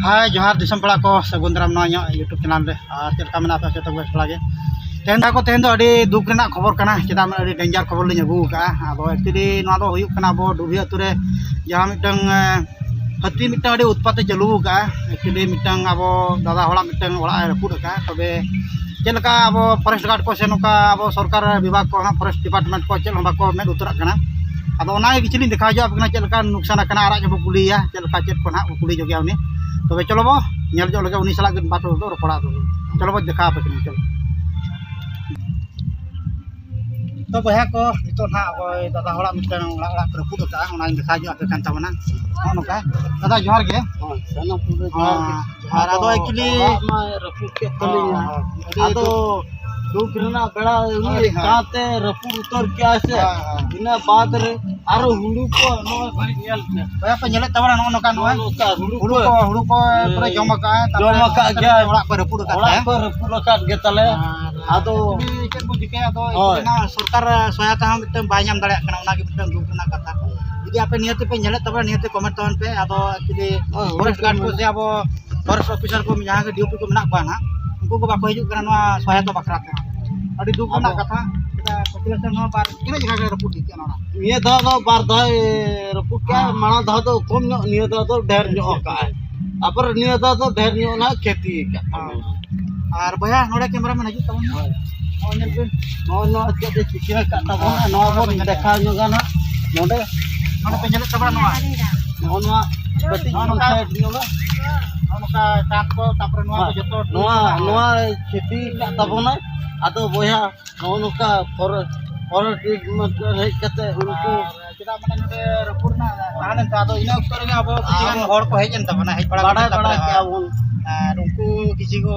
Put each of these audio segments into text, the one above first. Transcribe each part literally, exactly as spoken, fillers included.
ᱦᱟᱭ, ᱡᱚᱦᱟᱨ ᱫᱤᱥᱚᱢ ᱯᱮᱲᱟ ᱠᱚ, ᱥᱟᱹᱜᱩᱱ ᱫᱟᱨᱟᱢ ᱱᱚᱣᱟ ᱤᱧᱟᱹᱜ YouTube ᱪᱮᱱᱮᱞ ᱨᱮ᱾ ᱟᱨ ᱪᱮᱫ ᱞᱮᱠᱟ ᱢᱮᱱᱟᱜ ᱯᱮᱭᱟ ᱡᱚᱛᱚ ᱵᱮᱥ ᱵᱟᱲᱟ ᱜᱮ? ᱛᱮᱦᱮᱧ ᱫᱚ ᱟᱠᱚ, ᱛᱮᱦᱮᱧ ᱫᱚ ᱟᱹᱰᱤ ᱫᱩᱠ ᱨᱮᱱᱟᱜ ᱠᱷᱚᱵᱚᱨ ᱠᱟᱱᱟ᱾ ᱪᱮᱫᱟᱜ ᱢᱮᱱᱟ, ᱟᱹᱰᱤ ᱰᱮᱧᱡᱟᱨ ᱠᱷᱚᱵᱚᱨ ᱞᱤᱧ ᱟᱹᱜᱩ ᱟᱠᱟᱫᱼᱟ᱾ ᱟᱫᱚ ᱮᱠᱪᱩᱭᱮᱞᱤ ᱱᱚᱣᱟ ᱫᱚ ᱦᱩᱭᱩᱜ ᱠᱟᱱᱟ ᱟᱵᱚ ᱰᱩᱵᱷᱤ ᱟᱹᱛᱩ ᱨᱮ ᱡᱟᱦᱟᱸ ᱢᱤᱫᱴᱟᱝ, ᱮ, ᱦᱟᱹᱛᱤ ᱢᱤᱫᱴᱟᱝ ᱟᱹᱰᱤ ᱩᱛᱯᱟᱛ ᱮ ᱪᱟᱹᱞᱩ ᱟᱠᱟᱫᱼᱟ᱾ ᱮᱠᱪᱩᱭᱮᱞᱤ ᱢᱤᱫᱴᱟᱝ ᱟᱵᱚ ᱫᱟᱫᱟ ᱦᱚᱲᱟᱜ ᱢᱤᱫᱴᱟᱝ ᱚᱲᱟᱜ ᱮ ᱨᱟᱹᱯᱩᱫ ᱟᱠᱟᱫᱼᱟ᱾ ᱛᱚᱵᱮ ᱪᱮᱫ ᱞᱮᱠᱟ ᱟᱵᱚ ᱯᱷᱚᱨᱮᱥᱴ ᱜᱟᱨᱰ ᱠᱚ ᱥᱮ ᱱᱚᱝᱠᱟ ᱟᱵᱚ ᱥᱚᱨᱠᱟᱨ ᱵᱤᱵᱷᱟᱜᱽ ᱠᱚ ᱦᱟᱸᱜ, ᱯᱷᱚᱨᱮᱥᱴ ᱰᱤᱯᱟᱨᱴᱢᱮᱱᱴ ᱠᱚ ᱪᱮᱫ ᱦᱚᱸ ᱵᱟᱠᱚ ᱢᱮᱫ ᱩᱛᱟᱹᱨᱟᱜ ᱠᱟᱱᱟ᱾ ᱟᱫᱚ ᱚᱱᱟ ᱜᱮ ᱠᱤᱪᱷᱩ ᱞᱤᱧ ᱫᱮᱠᱷᱟᱣ ᱧᱚᱜ ᱟᱯᱮ ᱠᱟᱱᱟ, ᱪᱮᱫ ᱞᱮᱠᱟ ᱱᱩᱠᱥᱟᱱ ᱟᱠᱟᱱᱟ, ᱟᱨᱟᱜ ᱧᱚᱜ ᱵᱚ ᱠᱩᱞᱤᱭᱮᱭᱟ, ᱪᱮᱫ ᱞᱮᱠᱟ ᱪᱮᱫ ᱠᱚ ᱱᱟᱦᱟᱜ ᱵᱚ ᱠᱩᱞᱤ ᱧᱚᱜᱮᱭᱟ ᱩᱱᱤ᱾ ᱛᱚᱵᱮ ᱪᱚᱞᱚ ᱵᱚ ᱧᱮᱞ ᱧᱚᱜ ᱞᱮᱜᱮ, ᱩᱱᱤ ᱥᱟᱞᱟᱜ ᱜᱮ ᱵᱟᱨ ᱯᱮ ᱫᱚ ᱨᱚᱯᱚᱲᱟ᱾ ᱟᱫᱚ ᱪᱚᱞᱚ ᱵᱚ ᱫᱮᱠᱷᱟᱣ ᱟᱯᱮ ᱠᱟᱱᱟ, ᱪᱚᱞᱚ᱾ ᱛᱚ ᱵᱚᱭᱦᱟ ᱠᱚ, ᱱᱤᱛᱚᱜ ᱱᱟᱦᱟᱜ ᱚᱠᱚᱭ ᱫᱟᱫᱟ ᱦᱚᱲᱟᱜ ᱢᱤᱫᱴᱟᱝ ᱚᱲᱟᱜ, ᱚᱲᱟᱜ ᱠᱚ ᱨᱟᱹᱯᱩᱫ ᱟᱠᱟᱫᱼᱟ, ᱚᱱᱟᱧ ᱫᱮᱠᱷᱟᱣ ᱧᱚᱜ ᱟᱯᱮ ᱠᱟᱱ ᱛᱟᱵᱚᱱᱟ᱾ ᱱᱚᱜᱼᱚ ᱱᱚᱝᱠᱟ᱾ ᱫᱟᱫᱟ ᱡᱚᱦᱟᱨ ᱜᱮ᱾ ᱦᱳᱭ, ᱥᱟᱱᱟᱢ ᱠᱚᱜᱮ ᱡᱚᱦᱟᱨ ᱜᱮ᱾ ᱦᱮᱸ, ᱡᱚᱦᱟᱨ᱾ ᱟᱫᱚ ᱟᱫᱚ actually ᱚᱲᱟᱜ ᱢᱟᱭ ᱨᱟᱹᱯᱩᱫ ᱠᱮᱫ ᱛᱟᱹᱞᱤᱧᱟ᱾ ᱦᱮᱸ, ᱦᱮᱸ, ᱟᱹᱰᱤ ᱟᱫᱚ ᱫᱩᱠ᱾ ᱫᱩᱠ ᱨᱮᱱᱟᱜ ᱵᱮᱲᱟ ᱩᱱᱤ ᱟᱹᱰᱤ, ᱦᱮᱸ᱾ ᱥᱟᱶᱛᱮ ᱨᱟᱹᱯᱩᱫ ᱩᱛᱟᱹᱨ ᱠᱮᱜᱼᱟᱭ ᱥᱮ᱾ ᱦᱮᱸ, ᱦᱮᱸ᱾ ᱤᱱᱟᱹ ᱵᱟᱫᱽ ᱨᱮ ᱟᱨᱚ ᱦᱩᱲᱩ ᱠᱚ ᱱᱚᱜᱼᱚᱭ ᱵᱟᱹᱲᱤᱡ ᱧᱮᱞ ᱯᱮ᱾ ᱵᱚᱭᱦᱟ ᱯᱮ ᱧᱮᱞᱮᱫ ᱛᱟᱵᱚᱱᱟ ᱱᱚᱜᱼᱚ ᱱᱚᱝᱠᱟ ᱱᱚᱜᱼᱚᱭ ᱱᱚᱜᱼᱚ ᱱᱚᱝᱠᱟ ᱦᱩᱲᱩ ᱦᱩᱲᱩ ᱠᱚ᱾ ᱠᱚ, ᱦᱩᱲᱩ ᱠᱚ ᱯᱩᱨᱟᱹ ᱦᱮᱸ᱾ ᱡᱚᱢ ᱟᱠᱟᱜᱼᱟᱭ, ᱡᱚᱢ ᱛᱟᱨᱯᱚᱨᱮ ᱟᱠᱟᱫ ᱜᱮᱭᱟᱭ᱾ ᱚᱲᱟᱜ ᱠᱚᱭ ᱨᱟᱹᱯᱩᱫ ᱟᱠᱟᱫ ᱚᱲᱟᱜ ᱛᱟᱭᱟ᱾ ᱠᱚᱭ ᱨᱟᱹᱯᱩᱫ ᱟᱠᱟᱫ ᱜᱮ ᱛᱟᱞᱮ᱾ ᱟᱨ ᱟᱫᱚ actually ᱪᱮᱫ ᱵᱚ ᱪᱤᱠᱟᱹᱭᱟ, ᱟᱫᱚ ᱦᱳᱭ᱾ ᱚᱱᱟ ᱥᱚᱨᱠᱟᱨ ᱥᱚᱦᱟᱭᱚᱛᱟ ᱦᱚᱸ ᱢᱤᱫᱴᱟᱝ ᱵᱟᱭ ᱧᱟᱢ ᱫᱟᱲᱮᱭᱟᱜ ᱠᱟᱱᱟ, ᱚᱱᱟᱜᱮ ᱢᱤᱫᱴᱟᱝ ᱫᱩᱠ ᱨᱮᱱᱟᱜ ᱠᱟᱛᱷᱟ᱾ ᱡᱩᱫᱤ ᱟᱯᱮ ᱱᱤᱭᱟᱹ ᱛᱮᱯᱮ ᱧᱮᱞᱮᱫ ᱛᱟᱵᱚᱱᱟ, ᱱᱤᱭᱟᱹ ᱛᱮ comment ᱛᱟᱵᱚᱱ ᱯᱮ᱾ ᱟᱫᱚ actually ᱦᱳᱭ, ᱯᱷᱚᱨᱮᱥᱴ ᱜᱟᱨᱰ ᱠᱚ ᱥᱮ ᱟᱵᱚ ᱯᱷᱚᱨᱮᱥᱴ ᱚᱯᱷᱤᱥᱟᱨ ᱠᱚ ᱡᱟᱦᱟᱸ ᱜᱮ ᱰᱤᱭᱩᱯᱤ ᱠᱚ ᱢᱮᱱᱟᱜ ᱠᱚᱣᱟ ᱱᱟᱦᱟᱜ, ᱩᱱᱠᱩ ᱠᱚ ᱵᱟᱠᱚ ᱦᱤᱡᱩᱜ ᱠᱟᱱᱟ ᱱᱚᱣᱟ ᱥᱚᱦᱟᱭᱚᱛᱟ ᱵᱟᱠᱷᱨᱟ ᱛᱮ᱾ ᱟᱹᱰᱤ ᱫᱩᱠ ᱨᱮᱱᱟᱜ ᱟᱫᱚ ᱠᱟᱛᱷᱟ᱾ ᱪᱮᱫᱟᱜ population ᱦᱚᱸ ᱵᱟᱨ, ᱛᱤᱱᱟᱹᱜ ᱡᱟᱭᱜᱟ ᱜᱮ ᱨᱟᱹᱯᱩᱫ ᱤᱫᱤᱜ ᱠᱟᱱᱟ ᱚᱱᱟ? ᱱᱤᱭᱟᱹ ᱫᱷᱟᱣ ᱫᱚ ᱵᱟᱨ ᱫᱷᱟᱣ ᱨᱟᱹᱯᱩᱫ ᱠᱮᱜᱼᱟ᱾ ᱦᱮᱸ᱾ ᱢᱟᱲᱟᱝ ᱫᱷᱟᱣ ᱫᱚ ᱠᱚᱢ ᱧᱚᱜ, ᱱᱤᱭᱟᱹ ᱫᱷᱟᱣ ᱫᱚ ᱰᱷᱮᱨ ᱧᱚᱜ ᱟᱠᱟᱜᱼᱟᱭ᱾ ᱛᱟᱯᱚᱨᱮ ᱱᱤᱭᱟᱹ ᱫᱷᱟᱣ ᱫᱚ ᱰᱷᱮᱨ ᱧᱚᱜ ᱱᱟᱦᱟᱜ ᱠᱷᱮᱛᱤ ᱟᱠᱟᱫ ᱛᱟᱵᱚᱱᱟ᱾ ᱦᱮᱸ᱾ ᱟᱨ ᱵᱚᱭᱦᱟ, ᱱᱚᱰᱮ ᱠᱮᱢᱮᱨᱟ ᱢᱮᱱ ᱦᱤᱡᱩᱜ ᱛᱟᱵᱚᱱ ᱢᱮ᱾ ᱦᱳᱭ᱾ ᱱᱚᱜᱼᱚᱭ ᱧᱮᱞ ᱵᱤᱱ᱾ ᱱᱚᱜᱼᱚᱭ ᱱᱚᱣᱟ ᱪᱮᱫ ᱮ ᱪᱤᱠᱟᱹ ᱟᱠᱟᱫ ᱛᱟᱵᱚᱱᱟ, ᱦᱮᱸ᱾ ᱱᱚᱣᱟ ᱵᱚᱱ ᱫᱮᱠᱷᱟᱣ ᱧᱚᱜᱟ ᱱᱟᱦᱟᱜ ᱱᱚᱰᱮ᱾ ᱱᱚᱰᱮ ᱯᱮ ᱧᱮᱞᱮᱫ ᱛᱟᱵᱚᱱᱟ ᱱᱚᱣᱟ? ᱱᱚᱜᱼᱚ ᱱᱚᱣᱟ ᱠᱟᱹᱴᱤᱡ ᱱᱚᱜᱼᱚ ᱵᱚᱱ ᱱᱚᱝᱠᱟ᱾ Side ᱧᱚᱜᱟ᱾ ᱱᱚᱜᱼᱚ ᱱᱚᱝᱠᱟ ᱠᱟᱸᱛ ᱠᱚ, ᱛᱟᱯᱚᱨᱮ ᱱᱚᱣᱟ ᱠᱚ ᱦᱮᱸ᱾ ᱡᱚᱛᱚ ᱱᱚᱣᱟ, ᱴᱩᱞ ᱠᱟᱱᱟ᱾ ᱱᱚᱣᱟ ᱠᱷᱮᱛᱤ ᱟᱠᱟᱫ ᱛᱟᱵᱚᱱᱟᱭ᱾ ᱟᱫᱚ ᱵᱚᱭᱦᱟ, ᱱᱚᱜᱼᱚ ᱱᱚᱝᱠᱟ ᱯᱷᱚᱨᱮ-, ᱯᱷᱚᱨᱮᱥᱴ ᱰᱤᱯᱟᱨᱴᱢᱮᱱᱴ ᱦᱮᱡ ᱠᱟᱛᱮ ᱩᱱᱠᱩ ᱟᱨ ᱪᱮᱫᱟᱜ ᱢᱟᱱᱮ ᱱᱚᱰᱮ ᱨᱟᱹᱯᱩᱫ ᱨᱮᱱᱟᱜ ᱛᱟᱦᱮᱸ ᱞᱮᱱ ᱛᱟᱦᱮᱸ, ᱟᱫᱚ ᱤᱱᱟᱹ ᱚᱠᱛᱚ ᱨᱮᱜᱮ ᱟᱵᱚ ᱠᱤᱪᱷᱩ ᱜᱟᱱ ᱟᱵᱚ ᱦᱚᱲ ᱠᱚ ᱦᱮᱡ ᱮᱱ ᱛᱟᱵᱚᱱᱟ, ᱦᱮᱡ ᱵᱟᱲᱟ ᱵᱟᱲᱟᱭ ᱠᱟᱛᱮ ᱵᱟᱲᱟ ᱛᱟᱨᱯᱚᱨᱮ ᱠᱮᱜᱼᱟ ᱵᱚᱱ᱾ ᱟᱨ ᱩᱱᱠᱩ ᱠᱤᱪᱷᱩ ᱠᱚ,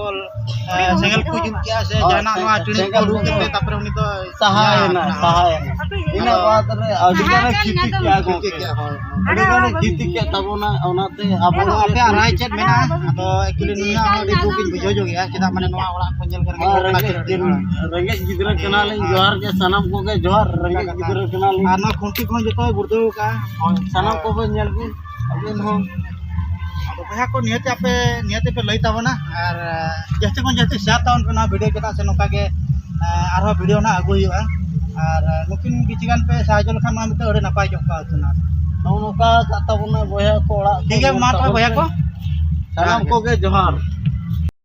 ᱮ, ᱥᱮᱸᱜᱮᱞ ᱠᱚ ᱡᱩᱞ ᱠᱮᱜᱼᱟ ᱥᱮ ᱦᱳᱭ, ᱡᱟᱦᱟᱱᱟᱜ ᱱᱚᱣᱟ ᱥᱮᱸᱜᱮᱞ, ᱪᱩᱲᱤ ᱠᱚ ᱥᱮᱸᱜᱮᱞ ᱞᱩ ᱠᱮᱫ ᱡᱩᱞ᱾ ᱛᱮ, ᱛᱟᱨᱯᱚᱨᱮ ᱩᱱᱤ ᱫᱚ ᱥᱟᱦᱟᱭᱮᱱᱟ, ᱤᱭᱟᱹ ᱥᱟᱦᱟᱭᱮᱱᱟ᱾ ᱤᱱᱟᱹ ᱟᱫᱚ ᱵᱟᱫᱽ ᱨᱮ ᱟᱹᱰᱤ ᱜᱟᱱᱮ ᱠᱷᱤᱛᱤ ᱠᱮᱜᱼᱟ ᱜᱚᱢᱠᱮ᱾ ᱠᱷᱤᱛᱤ ᱠᱮᱜᱼᱟ, ᱦᱳᱭ, ᱦᱳᱭ᱾ ᱟᱹᱰᱤ ᱜᱟᱱᱮ ᱠᱷᱤᱛᱤ ᱠᱮᱫ ᱛᱟᱵᱚᱱᱟ, ᱚᱱᱟᱛᱮ ᱟᱵᱚ ᱟᱫᱚ ᱟᱯᱮᱭᱟᱜ ᱨᱟᱭ ᱪᱮᱫ ᱢᱮᱱᱟᱜᱼᱟ? ᱟᱫᱚ actually ᱱᱩᱭᱟᱜ ᱦᱚᱸ ᱟᱹᱰᱤ ᱫᱩᱠ ᱤᱧ ᱵᱩᱡᱷᱟᱹᱣ ᱧᱚᱜ ᱜᱮᱭᱟ, ᱪᱮᱫᱟᱜ ᱢᱟᱱᱮ ᱱᱚᱣᱟ ᱚᱲᱟᱜ ᱠᱚ ᱧᱮᱞ ᱠᱟᱛᱮ ᱦᱳᱭ, ᱨᱮᱸᱜᱮᱡ ᱫᱤᱱ, ᱨᱮᱸᱜᱮᱡ ᱜᱤᱫᱽᱨᱟᱹ ᱠᱟᱱᱟᱞᱤᱧ, ᱡᱚᱦᱟᱨ ᱜᱮ ᱥᱟᱱᱟᱢ ᱠᱚᱜᱮ ᱡᱚᱦᱟᱨ, ᱨᱮᱸᱜᱮᱡ ᱜᱤᱫᱽᱨᱟᱹ ᱠᱟᱱᱟᱞᱤᱧ᱾ ᱟᱨ ᱱᱚᱣᱟ ᱠᱷᱩᱱᱴᱤ ᱠᱚᱦᱚᱸ ᱡᱚᱛᱚᱭ ᱜᱩᱲᱫᱟᱹᱣ ᱟᱠᱟᱜᱼᱟ᱾ ᱦᱳᱭ, ᱥᱟᱱᱟᱢ ᱠᱚᱜᱮ ᱧᱮᱞ ᱵᱤᱱ, ᱟᱹᱵᱤᱱ ᱦᱚᱸ᱾ ᱛᱚ ᱵᱚᱭᱦᱟ ᱠᱚ, ᱱᱤᱦᱟᱹᱛ ᱟᱯᱮ ᱱᱤᱦᱟᱹᱛ ᱯᱮ ᱞᱟᱹᱭ ᱛᱟᱵᱚᱱᱟ, ᱟᱨ ᱟᱸ, ᱡᱟᱹᱥᱛᱤ ᱠᱷᱚᱱ ᱡᱟᱹᱥᱛᱤ ᱥᱮᱭᱟᱨ ᱛᱟᱵᱚᱱ ᱯᱮ ᱱᱚᱣᱟ ᱵᱷᱤᱰᱤᱭᱳ, ᱪᱮᱫᱟᱜ ᱥᱮ ᱱᱚᱝᱠᱟ ᱜᱮ ᱟᱸ, ᱟᱨᱦᱚᱸ ᱵᱷᱤᱰᱤᱭᱳ ᱱᱟᱦᱟᱜ ᱟᱹᱜᱩ ᱦᱩᱭᱩᱜᱼᱟ᱾ ᱟᱨ ᱟᱸ, ᱱᱩᱠᱤᱱ ᱠᱤᱪᱷᱩ ᱜᱟᱱ ᱯᱮ ᱥᱟᱦᱟᱡᱽᱡᱚ ᱞᱮᱠᱷᱟᱱ ᱢᱟ ᱱᱤᱛᱚᱜ ᱟᱹᱰᱤ ᱱᱟᱯᱟᱭ ᱠᱚᱜ ᱠᱚᱜᱼᱟ ᱦᱩᱱᱟᱹᱝ᱾ ᱱᱚᱜᱼᱚ ᱱᱚᱝᱠᱟ ᱠᱟᱜ ᱛᱟᱵᱚᱱᱟ ᱵᱚᱭᱦᱟ ᱠᱚ, ᱚᱲᱟᱜ ᱠᱚ ᱴᱷᱤᱠ ᱜᱮᱭᱟ, ᱧᱮᱞ ᱢᱟ ᱛᱚᱵᱮ ᱛᱟᱵᱚᱱ ᱵᱚᱭᱦᱟ ᱯᱮ᱾ ᱠᱚ᱾ ᱥᱟᱱᱟᱢ ᱦᱮᱸ᱾ ᱠᱚᱜᱮ ᱡᱚᱦᱟᱨ᱾